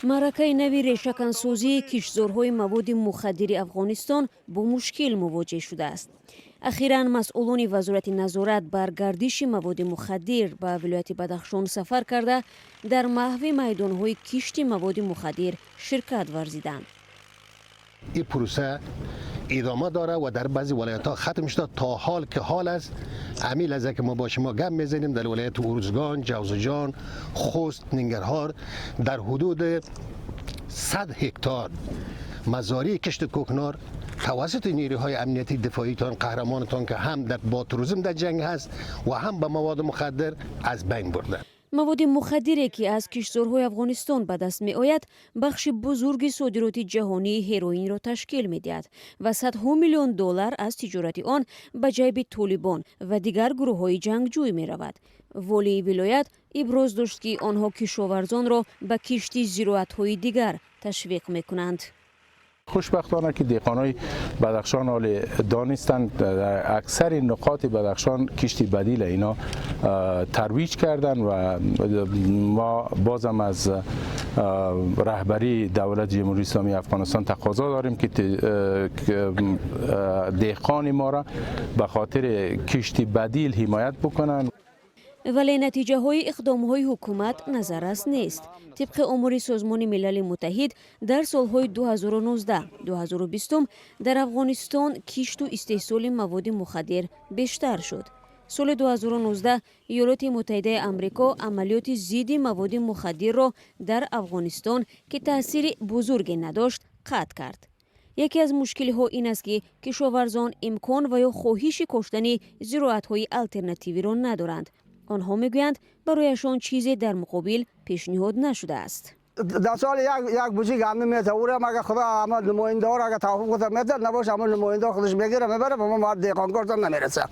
Маъракаи нави решакансозии киштзорҳои маводи мухаддири Афғонистон бо мушкил мувоҷеҳ шудааст. Ахиран масъулони Вазорати назорат бар гардиши маводи мухаддир ба вилояти Бадахшон сафар карда, дар маҳви майдонҳои кишти маводи мухаддир ширкат варзиданд. این پروسه ادامه داره و در بعضی ولایت ها ختم شده. تا حال که حال است، امی لحظه که ما با شما گپ میزنیم، در ولایت ارزگان، جوزجان، خوست، ننگرهار در حدود 100 هکتار مزارع کشت کوکنار توسط نیروهای امنیتی دفاعی تان، قهرمانتان که هم در با تروریسم در جنگ هست و هم با مواد مخدر، از بین برده. Маводи мухаддире, ки аз киштзорҳои Афғонистон ба даст меояд, бахши бузурги содироти ҷаҳонии ҳероинро ташкил медиҳад ва садҳо миллион доллар аз тиҷорати он ба ҷайби Толибон ва дигар гурӯҳҳои ҷангҷӯй меравад. Волии вилоят иброз дошт, ки онҳо кишоварзонро ба кишти зироатҳои дигар ташвиқ мекунанд. خوشبختانه که دهقانای بدخشان حال دانستند. در اکثر نقاط بدخشان کشتی بدیل اینا ترویج کردن و ما بازم از رهبری دولت جمهوری اسلامی افغانستان تقاضا داریم که دهقان ما را به خاطر کشتی بدیل حمایت بکنن. Вале натиҷаҳои иқдомҳои ҳукумат назаррас нест. Тибқи омори Созмони Милали Муттаҳид, дар солҳои 2019-2020 дар Афғонистон кишту истеҳсоли маводи мухаддир бештар шуд. Соли 2019 Иёлоти Муттаҳидаи Амрико амалиёти зидди маводи мухаддирро дар Афғонистон, ки таъсири бузурге надошт, қатъ кард. Яке аз мушкилиҳо ин аст, ки кишоварзон имкон ва ё хоҳиши коштани зироатҳои алтернативиро надоранд. Онҳо мегӯянд, барояшон чизе дар муқобил пешниҳод нашудааст. در سال یک یک بوجی گندم میته. او را اگه خدا اما نماینده ها اگه توافق کنه میته، نباشه اما نماینده خودش میگیره میبره. به ما ما دهقانکارتان نمیرسه.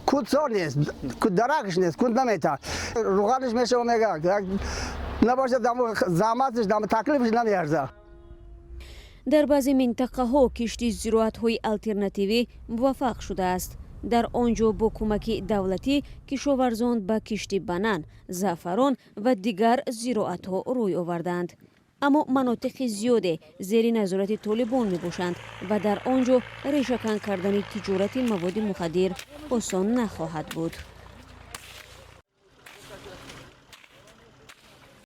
کود سال نیست، کود درکش نیست، کود نمیته، روغنش میشه و میگه نباشه دم زحمتش دم تکلیفش نمیارزه. Дар баъзе минтақаҳо кишти зироатҳои алтернативӣ муваффақ шудааст. Дар он ҷо бо кӯмаки давлатӣ кишоварзон ба кишти банан, заъфарон ва дигар зироатҳо рӯй оварданд. Аммо манотиқи зиёде зери назорати Толибон мебошанд ва дар он ҷо решакан кардани тиҷорати маводи мухаддир осон нахоҳад буд.